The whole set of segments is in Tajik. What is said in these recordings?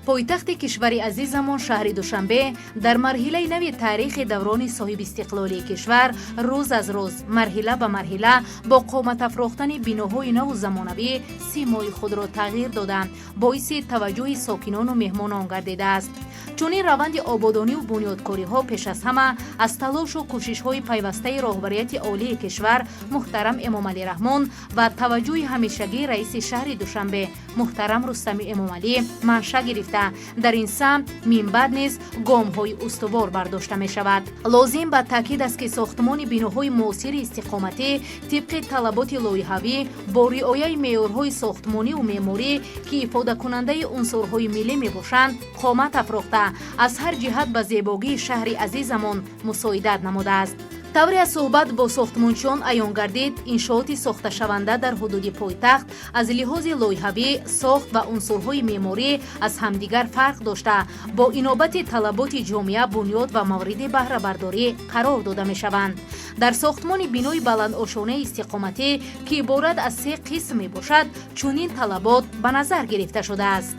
Пойтахти кишвари азизамон, шаҳри Душанбе, дар марҳилаи нави таърихи даврони соҳибистиқлолии кишвар рӯз аз рӯз, марҳила ба марҳила, бо қоматафрохтани биноҳои наву замонавӣ симои худро тағйир дода, боиси таваҷҷӯҳи сокинону меҳмонон гардидааст. Чунин раванди ободониву бунёдкориҳо пеш аз ҳама аз талошу кӯшишҳои пайвастаи роҳбарияти олии кишвар муҳтарам Эмомалӣ Раҳмон ва таваҷҷӯҳи ҳамешагии раиси шаҳри Душанбе муҳтарам Рустами Эмомалӣ манша гирифта, дар ин самт минбаъд низ гомҳои устувор бардошта мешавад. Лозим ба таъкид аст, ки сохтмони биноҳои муосири истиқоматӣ тибқи талаботи лоиҳавӣ, бо риояи меъёрҳои сохтмониву меъморӣ, ки ифодакунандаи унсурҳои миллӣ мебошанд, қомат афрохта, аз ҳар ҷиҳат ба зебогии шаҳри азизамон мусоидат намудааст. Тавре аз суҳбат бо сохтмончиён аён гардид, иншооти сохташаванда дар ҳудуди пойтахт аз лиҳози лоиҳавӣ, сохт ва унсурҳои меъморӣ аз ҳамдигар фарқ дошта, бо инобати талаботи ҷомеа бунёд ва мавриди баҳрабардорӣ қарор дода мешаванд. Дар сохтмони бинои баландошонаи истиқоматӣ, ки иборат аз се қисм мебошад, чунин талабот ба назар гирифта шудааст.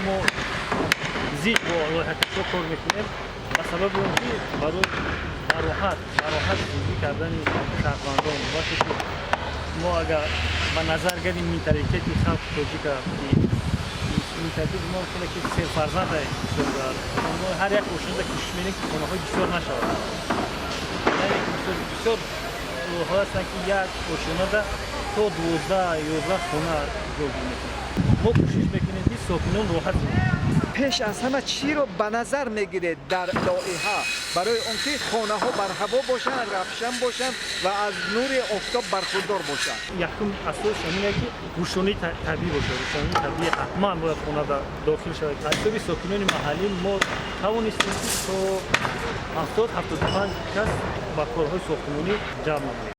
Мо зич бо лоиҳакашҳо кор мекунем, ба сабаби он ки барои бароҳат зиндагӣ кардани шаҳрвандон. Вақте ки мо агар ба назар гирем менталитети халқи тоҷика, ки менталитети мо хеле ки серфарзанда бисёр дорад, ҳар як ошинода кӯшиш менем, ки хонаҳои бисёр нашавад. Яъне бисёр ҳолат ҳастанд, ки як ошинода то 12, 11 хона ҷойгир мекунад. Мо кӯшиш мекунем, ки сокинон роҳат зиндагӣ. Пеш аз ҳама чиро ба назар мегиред дар лоиҳа, барои он ки хонаҳо барҳаво бошанд, равшан бошанд ва аз нури офтоб бархурдор бошанд? Якум асос ҳамин, ки рӯшноии табиӣ бошад. Рӯшноии табиӣ ҳатман бояд хона дохил шавад. Аз ҳисоби сокинони маҳаллӣ мо тавонистем, ки то 70-75 кас ба корҳои сохтмонӣ ҷалб намоем.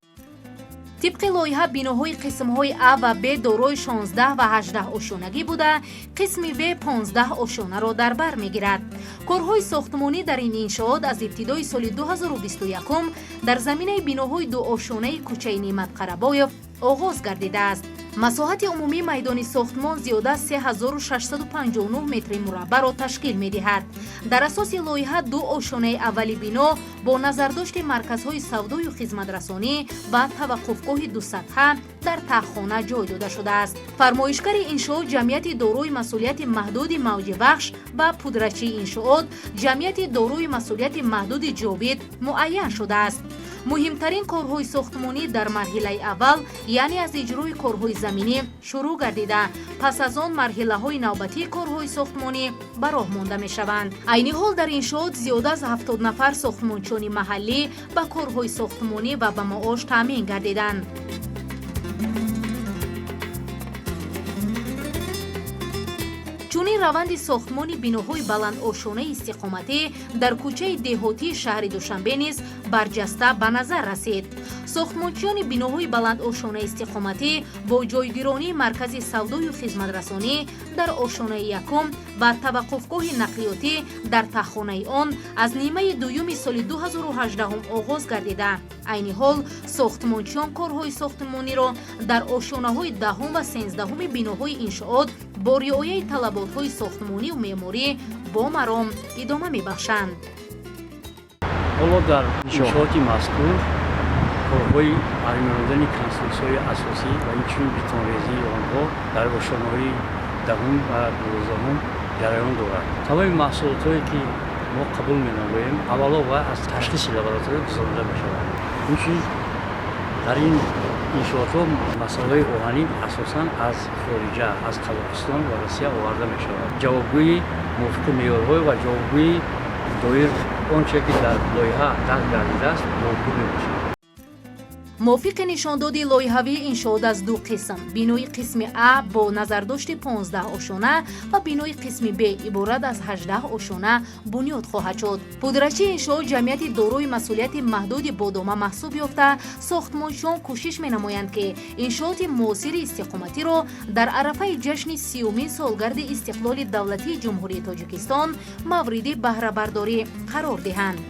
Тибқи лоиҳа, биноҳои қисмҳои А ва Б дорои 16 ва 18 ошёнагӣ буда, қисми В 15 ошёнаро дар бар мегирад. Корҳои сохтмонӣ дар ин иншоот аз ибтидои соли 2021 дар заминаи биноҳои дуошёнаи кӯчаи Неъмат Қарабоев оғоз гардидааст. Масоҳати умумии майдони сохтмон зиёда аз 3659 метри мураббаъро ташкил медиҳад. Дар асоси лоиҳа, ду ошёнаи аввали бино бо назардошти марказҳои савдою хизматрасонӣ ва таваққуфгоҳи дусатҳа дар таҳхона ҷой дода шудааст. Фармоишгари иншоот ҷамъияти дорои масъулияти маҳдуди «Мавҷи Вахш» ва пудрачии иншоот ҷамъияти дорои масъулияти маҳдуди «Ҷовид» муайян шудааст. Муҳимтарин корҳои сохтмонӣ дар марҳилаи аввал, яъне аз иҷрои корҳои заминӣ шурӯъ гардида, пас аз он марҳилаҳои навбатии корҳои сохтмонӣ ба роҳ монда мешаванд. Айни ҳол дар иншоот зиёда аз 70 нафар сохтмончиёни маҳаллӣ ба корҳои сохтмонӣ ва ба маош таъмин гардиданд. Чунин раванди сохтмони биноҳои баландошонаи истиқоматӣ дар кӯчаи Деҳотии шаҳри Душанбе низ барҷаста ба назар расид. Сохтмончиёни биноҳои баландошонаи истиқоматӣ бо ҷойгиронии маркази савдою хизматрасонӣ дар ошонаи якум ва таваққуфгоҳи нақлиётӣ дар таҳхонаи он аз нимаи дуюми соли 2018 оғоз гардида, айни ҳол сохтмончиён корҳои сохтмониро дар ошёнаҳои даҳум ва сенздаҳуми биноҳои иншоот бо риояи талаботҳои сохтмониву меъморӣ бо маром идома мебахшанд. Ҳоло дар иншооти мазкур корҳои армиондани конструксияҳои асосӣ ва инчунин бетонрезии онҳо дар ошёнаҳои даҳум ва 12-ум ҷараён дорад. Тамоми маҳсулотҳое, ки мо қабул менамоем, аввало ва аз ташхиси лаборатория гузаронида мешавад. Инчунин дар ин иншоотҳо масолеҳи оҳанӣ асосан аз хориҷа, аз Қазоқистон ва Россия оварда мешавад. Ҷавобгӯи мувофиқи меъёрҳо ва ҷавобгӯи доир он че ки дар лоиҳа дарҷ гардидааст, ҷавобгӯ мебошад. Мувофиқи нишондоди лоиҳавӣ, иншоот аз ду қисм: бинои қисми А бо назардошти 15 ошёна ва бинои қисми Б иборат аз 18 ошёна бунёд хоҳад шуд. Пудрачии иншоот ҷамъияти дорои масъулияти маҳдуди «Бодома» маҳсуб ёфта, сохтмончиён кӯшиш менамоянд, ки иншооти муосири истиқоматиро дар арафаи ҷашни 30-умин солгарди истиқлоли давлатии Ҷумҳурии Тоҷикистон мавриди баҳрабардорӣ қарор диҳанд.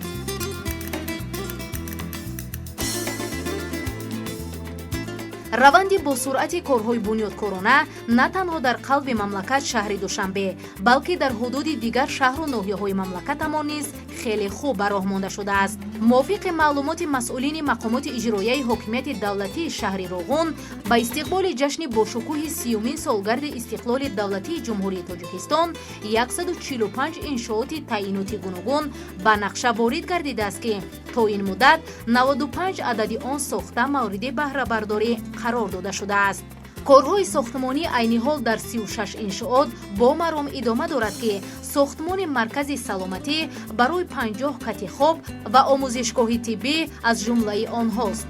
Раванди босуръати корҳои бунёдкорона на танҳо дар қалби мамлакат, шаҳри Душанбе, балки дар ҳудуди дигар шаҳру ноҳияҳои мамлакатамон низ хеле хуб ба роҳ монда шудааст. Мувофиқи маълумоти масъулини мақомоти иҷроияи ҳокимияти давлатии шаҳри Роғун, ба истиқболи ҷашни бошукӯҳи 30-умин солгарди истиқлоли давлатии Ҷумҳурии Тоҷикистон 145 иншооти таъиноти гуногун ба нақша ворид гардидааст, ки то ин муддат 95 адади он сохта мавриди баҳрабардорӣ қарор дода шудааст. Корҳои сохтмонӣ айни ҳол дар 36 иншоот бо маром идома дорад, ки сохтмони маркази саломатӣ барои 50 кати хоб ва омӯзишгоҳи тиббӣ аз ҷумлаи онҳост.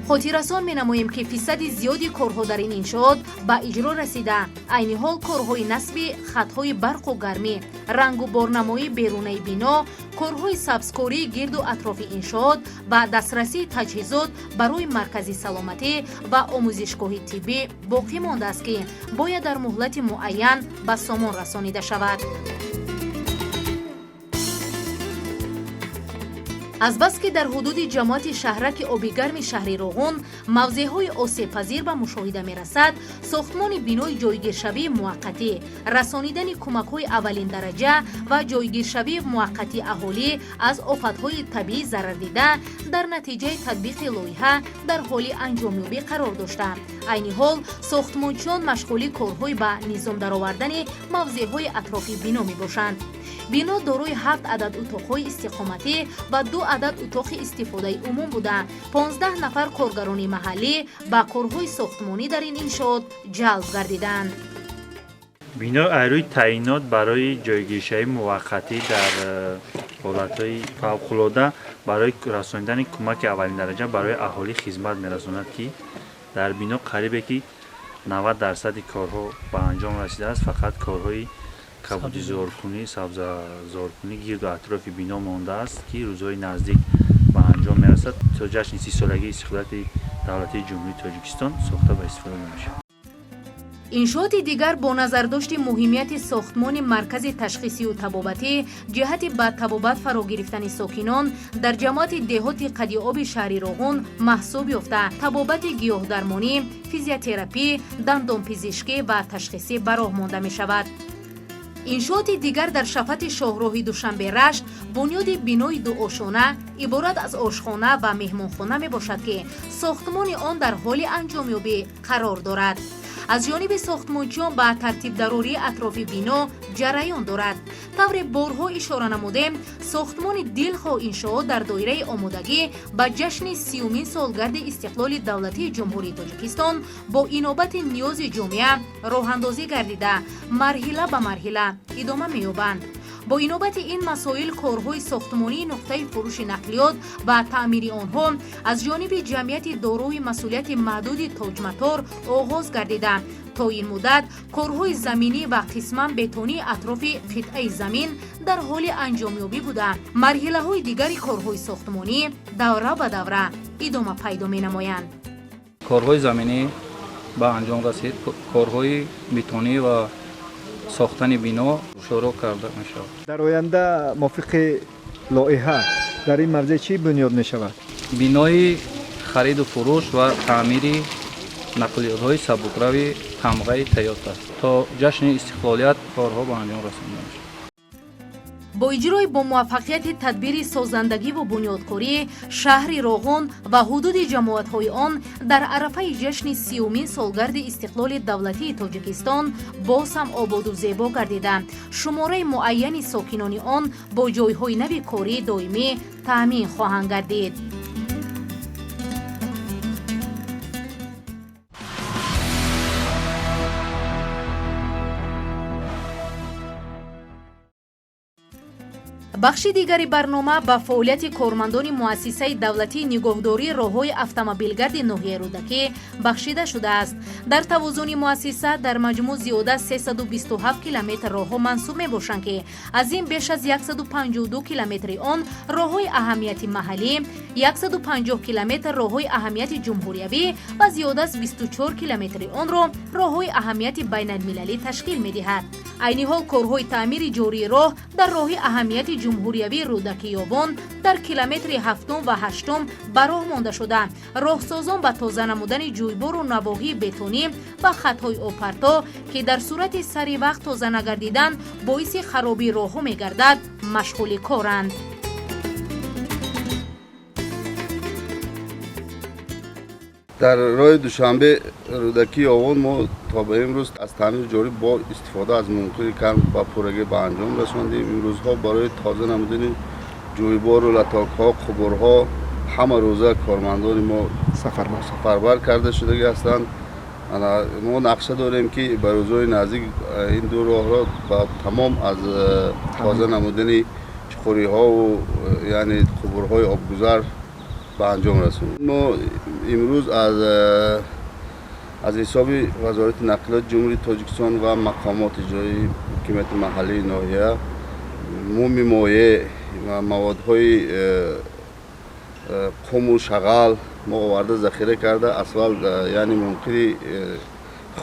Хотиррасон менамоем, ки фисади зиёди корҳо дар ин иншоот ба иҷро расида, айни ҳол корҳои насби хатҳои барқу гармӣ, рангу борнамоии берунаи бино, корҳои сабзкории гирду атрофи иншоот ва дастрасии таҷҳизот барои маркази саломатӣ ва омӯзишгоҳи тиббӣ боқӣ мондааст, ки бояд дар муҳлати муайян ба сомон расонида шавад. Азбаски дар ҳудуди ҷамоати шаҳраки Обигарми шаҳри Роғун мавзеъҳои осебпазир ба мушоҳида мерасад, сохтмони бинои ҷойгиршавии муваққатӣ, расонидани кӯмакҳои аввалиндараҷа ва ҷойгиршавии муваққатии аҳолӣ аз офатҳои табиӣ зарардида дар натиҷаи татбиқи лоиҳа дар ҳоли анҷомёбӣ қарор дошта, айни ҳол сохтмончиён машғули корҳои ба низом даровардани мавзеъҳои атрофи бино мебошанд. Бино дорои ҳафт адад утоқҳои истиқоматӣ ва ду адад утоқи истифодаи умум буда, 15 нафар коргарони маҳаллӣ ба корҳои сохтмонӣ дар ин иншоот ҷалб гардиданд. Бино аз рӯи таъинот барои ҷойгиршавии муваққатӣ дар ҳолатҳои фавқулода, барои расонидани кӯмаки аввалиндараҷа барои аҳолӣ хизмат мерасонад, ки дар бино қарибе ки 90 дарсади корҳо ба анҷом расидааст. Фақат корҳои кабудизоркунӣ, сабзазоркунӣ гирду атрофи бино мондааст, ки рӯзҳои наздик ба анҷом мерасад. То ҷашни 30-солагии истиқлолияти давлатии Ҷумҳурии Тоҷикистон сохта ба истифода мешавад. Иншооти дигар бо назардошти муҳимияти сохтмони маркази ташхисию табобатӣ ҷиҳати ба табобат фаро гирифтани сокинон дар ҷамоати деҳоти Қадиоби шаҳри Роғун маҳсуб ёфта, табобати гиёҳдармонӣ, физиотерапӣ, дандонпизишкӣ ва ташхисӣ ба роҳ монда мешавад. Иншооти дигар дар шафати шоҳроҳи Душанбе-Рашт бунёди бинои дуошона иборат аз ошхона ва меҳмонхона мебошад, ки сохтмони он дар ҳоли анҷомёбӣ қарор дорад. Аз ҷониби сохтмончиён ба тартибдарории атрофи бино ҷараён дорад. Тавре борҳо ишора намудем, сохтмони дилхоҳ иншоот дар доираи омодагӣ ба ҷашни 30-умин солгарди истиқлоли давлатии Ҷумҳурии Тоҷикистон бо инобати ниёзи ҷомеа роҳандозӣ гардида, марҳила ба марҳила идома меёбанд. Бо инобати ин масоил, корҳои сохтмонии нуқтаи фурӯши нақлиёт ва таъмири онҳо аз ҷониби ҷамъияти дорои масъулияти маҳдуди Тоҷматор оғоз гардида, то ин муддат корҳои заминӣ ва қисман бетонии атрофи қитъаи замин дар ҳоли анҷомёбӣ буда, марҳилаҳои дигари корҳои сохтмонӣ давра ба давра идома пайдо менамоянд. Корҳои заминӣ ба анҷом расид, корҳои бетонӣ ва сохтани бино шурӯъ карда мешавад. Дар оянда мувофиқи лоиҳа дар ин мавзеъ чӣ бунёд мешавад? Бинои хариду фурӯш ва таъмири нақлиётҳои сабукрави тамғаи Тойота. То ҷашни истиқлолият корҳо ба анҷом расонда мешавад. Бо иҷрои бомуваффақияти тадбири созандагиву бунёдкорӣ, шаҳри Роғун ва ҳудуди ҷамоатҳои он дар арафаи ҷашни 30-умин солгарди истиқлоли давлатии Тоҷикистон боз ҳам ободу зебо гардида, шумораи муайяни сокинони он бо ҷойҳои нави кории доимӣ таъмин хоҳанд гардид. Бахши дигари барнома ба фаъолияти кормандони муассисаи давлатии нигоҳдории роҳҳои автомобилгарди ноҳияи Рӯдакӣ бахшида шудааст. Дар тавозуни муассиса дар маҷмӯъ зиёда 327 километр роҳҳо мансуб мебошанд, ки аз ин беш аз 152 километри он роҳҳои аҳамияти маҳаллӣ, 150 километр роҳҳои аҳамияти ҷумҳуриявӣ ва зиёда аз 24 километри онро роҳҳои аҳамияти байналмилалӣ ташкил медиҳад. Айни ҳол корҳои таъмири ҷории роҳ дар роҳи аҳамияти ҷумҳуриявии ҷумҳуриявии Рӯдакӣ-Ёвон дар километри ҳафтум ва ҳаштум ба роҳ монда шуда, роҳсозон ба тоза намудани ҷӯйбору навоҳии бетонӣ ва хатҳои обпарто, ки дар сурати сари вақт тоза нагардидан боиси харобии роҳҳо мегардад, машғули коранд. Дар роҳи Душанбе Рӯдакӣ Ёвон мо то ба имрӯз аз таъмири ҷорӣ бо истифода аз мумкини кам ба пуррагӣ ба анҷом расондем. Имрӯзҳо барои тоза намудани ҷӯйбору латокҳо, қубурҳо ҳама рӯза кормандони мо сафарбар карда шудагӣ ҳастанд. Мо нақша дорем, ки ба рӯзҳои наздик ин ду роҳро ба тамом аз тоза намудани чуқуриҳову, яъне қубурҳои обгузар ба анҷом расонем. Мо имрӯз аз ҳисоби Вазорати нақлиёти Ҷумҳурии Тоҷикистон ва мақомоти иҷроии ҳокимияти маҳаллии ноҳия муми моеъ ва маводҳои қуму шағал мо оварда, захира карда, асфалт, яъне мумкини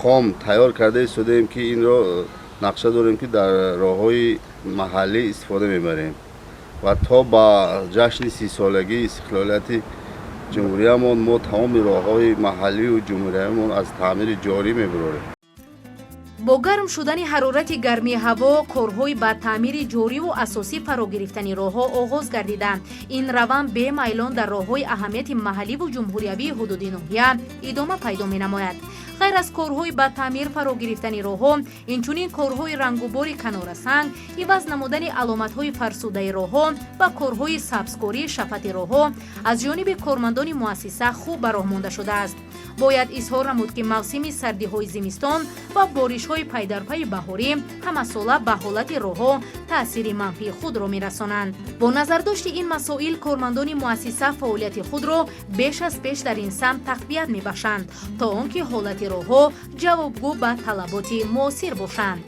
хом тайёр карда истодаем, ки инро нақша дорем, ки дар роҳҳои маҳаллӣ истифода мебарем ва то ба ҷашни 30-солагии истиқлолияти ҷумҳуриямон мо тамоми роҳҳои маҳаллию ҷумҳуриямон аз таъмири ҷорӣ мебарорем. Бо гарм шудани ҳарорати гармии ҳаво корҳои ба таъмири ҷориву асосӣ фаро гирифтани роҳҳо оғоз гардиданд. Ин раванд бемайлон дар роҳҳои аҳамияти маҳалливу ҷумҳуриявии ҳудуди ноҳия идома пайдо менамояд. Ғайр аз корҳои ба таъмир фаро гирифтани роҳҳо, инчунин корҳои рангубори канорасанг, иваз намудани аломатҳои фарсудаи роҳҳо ва корҳои сабзкории шафати роҳҳо аз ҷониби кормандони муассиса хуб ба роҳ монда шудааст. Бояд изҳор намуд, ки мавсими сардиҳои зимистон ва боришҳои пайдарпайи баҳорӣ ҳамасола ба ҳолати роҳҳо таъсири манфии худро мерасонанд. Бо назардошти ин масоил кормандони муассиса фаъолияти худро беш аз пеш дар ин самт тақвият мебахшанд, то он ки ҳолати роҳҳо ҷавобгӯ ба талаботи муосир бошанд.